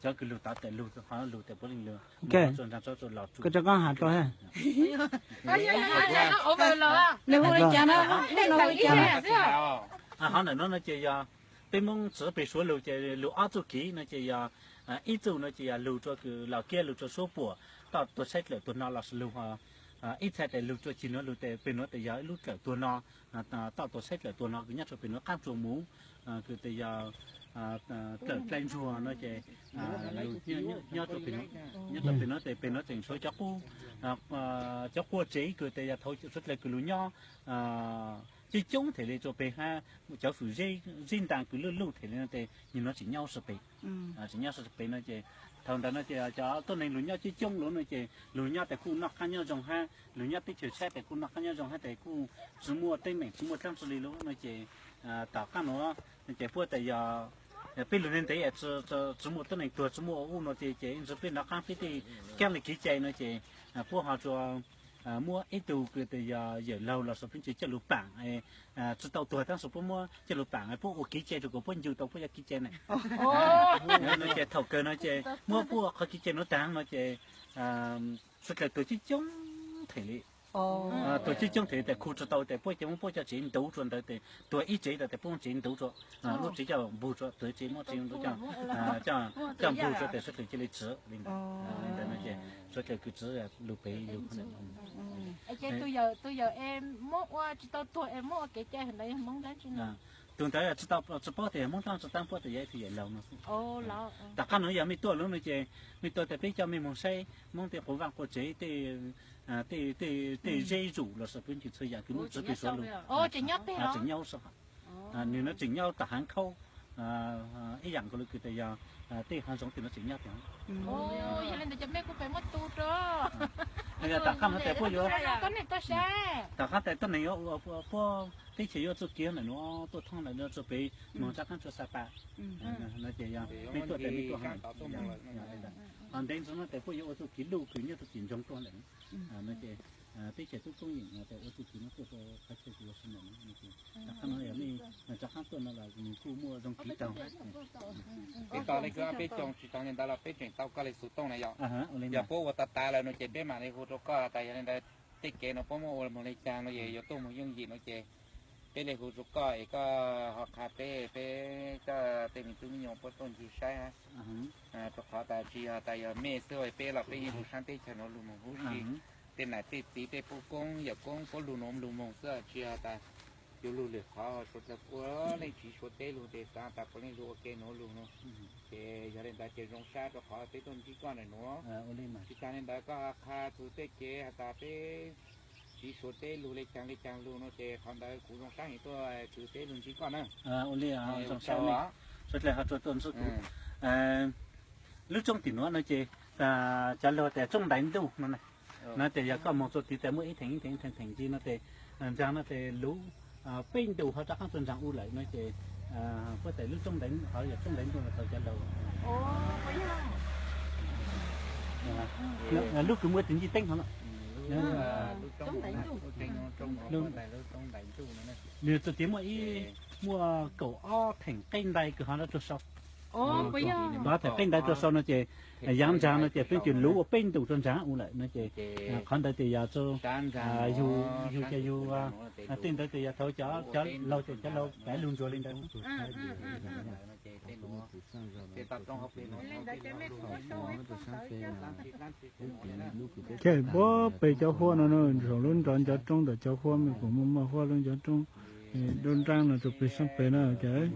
Cov kws lug tav tes lug, qhov lug tes puav leej lug, koj rov qab has rau. Nws hu li cas na? Qhov ntawm no no ces yog peb Moob txiv peg Suav lug ces lug ob txuj kev no ces yog ib txuj no ces yog lug rua kws Laus Kiab lug rua suab puam toj tuag saib dlawm tuag no los sis lug ib txhais tes lug rua ceg nuav lug tes peg nuav tes yog ib lub dlawm tuag no, toj tuag saib dlawm tuag no kws nyob rua peg nuav qaab tsua muv, kws tes yog dlawm dlai ntsuag no ces nyob rua peg nuav tes peg nuav tseem tshuav cov qub, cov quaj tsev kws tes yog thaum suav dlawg kws lug nyob coob coob them li rua peg hab cov fwm zeb ntaag kws luj luj them li no tes nwg nuav tseem nyob sab peg. Tseem nyob sab peg no ces thaum ntawd no ces cov tuab neeg lug nyob coob coob lug no ces lug nyob tes kuj noj qaab nyob zoo hab lug nyob teb chaws tshiab tes kuj noj qaab nyob zoo hab tes kuj tsi muaj teeb meem tsi muaj dlaab tsi li lug no ces tom qaab nuav ces puab tes yog peb lug ntev ntev tsi muaj tuab neeg tuag tsi muaj ua u no ces ces ntsi peb nov qaab peb tej keeb li kev cai no ces puab ho tsuas muab ib tug kws tes yog yawm laug los sis peb tsi coj lug paam tsi tau tuag tab sis puab muab coj lug paam puab ua kev cai rua kom puab ncu tau puab cov kev cai na. No ces thaum kawg no ces muab puab qhov kev cai nuav taag no ces suav dlawg tuag coob coob them li. Tuag coob coob them li tes khu tsi tau tes puab ces muab puab cov tsev ntuv rua ntawd tes tuag ib tsev tas tes puab muab tsev ntuv rua, lub tsev coj npug rua, tuag tsev muab tsev ntuv coj npug rua tes suav dlawg cia li tsiv li ntawd. Li ntawd no ces suav dlawg kws tsiv lug pem lug. Ces tus yawm, tus yawm es muab ua tsi tau tuag es muab ua kev cai ntawd yog Hmoob dlaab tsi no? Tus ntawd tsi tau, tsi paub tes yog Hmoob dlaab tsi, tab paub tes yog ib tug yawm laug no xwb. Tom qaab nuav yog mej tuaj lug no ces mej tuaj tes peb coj mej moog saib Hmoob tej quas vaaj quas tsev, tej zeb zum los sis peb txhua yaam kws muab tsiv pem Suav lug tseem nyob sab hov. Nwg nuav tseem nyob tom haav khaub ib yaam nkaus le kws tes yog tej haav zoov tes nuav tseem nyob tes. Yog li ntawd ces mej kuj pem muab tu rua. Yog tom qaab nuav tes puab yuav, tom qaab tes tuab neeg yuav ua puab teb chaws yuav txuj kev ntawm nuav tuaj thoob ntawm nuav rua pem moog rov qaab rua Xa Pas no ces yog mej tuaj tes mej tuaj hov ntawm. Ho ntev ntsis no tes puab yuav ua txuj kev luj kws nyob rua tim ntsoov tuaj ntawm no ces teb chaws tub koob yeem no tes ua txuj kev no tuaj rua qhov chaw kws ua si ntawm no. Tom qaab no yog mej rov qaab tuaj no los nws kuj muaj zoo kev taug. Peb tau le kws ob peb xyoos tsis taug li ntawd los peb tseem tau koj le xov tooj na yog. Yog puab ua tas tas lawm no ces peb mam li hu rua koj tas yog li ntawd tej kev no puab muab ua moog le caag no es yuav tuaj moog yooj yim no ces peb le hu rua koj es koj ho qha peb, peb coj tej me tub me nyuam puab tuaj ncig saib. Rua qhov tas tsis yog tas yog mej xwb, peb los peb yeej lug saab teb chaws nuav lug moog huv si. Tej nam tej txiv tej pub koob yawm koob puab lug nuav lug moog xwb, tsis yog tas yuav lug lwm qhov, suav dlawg puav leej tsiv Suav teb lug tes xaav tas puav leej lug ua ke nuav lug no. Ces yog le ntawd ces zoo sab rua qhov peb tuaj ntsib koj ntawm nuav. Tsis taag le ntawd koj qha txug tej kev has tas peb tsiv Suav teb lug le caag le caag lug no ces qhov ntawd kuv zoo sab heev tuaj txug teb lug ntsib koj na. Ua li, zoo sab, suav dlawg ho tsuas tuaj ntsib kuv. Lub roob tim nuav no ces cov lug tias roob ntaiv ntuj no na. No ces yog koj moog txug tid tes muaj ib theem ib theem ib theem theem ncig no ces ntsaag no ces luv peb ntus ho rov qaab tuaj ntsaag u lawm no ces puab tes lub roob ntaiv, qhov yog roob ntaiv ntuj no tau cov laus. Lub kws muaj tus ncig teeb hov no. Nws txug tid muaj ib, muaj kaum ob theem qeb ntais kws ho rua sau. Kaum ob theem qeb ntais rua sau no ces yaav ntsaag no ces peb tsuas luv ua peb ntus rua ntsaag u lawm no ces qhov ntawd ces yog yug, yug ces yug, tej ntawd ces yog thaum cov laus ces cov laus pav lug ntsuag li ntawd. Ces puag pem cov huab no, saum lub nrov ncov roob ntawm cov huab, mej kuj muaj muaj huab lub ncov roob, dub nraab no rua pem saab pem na ces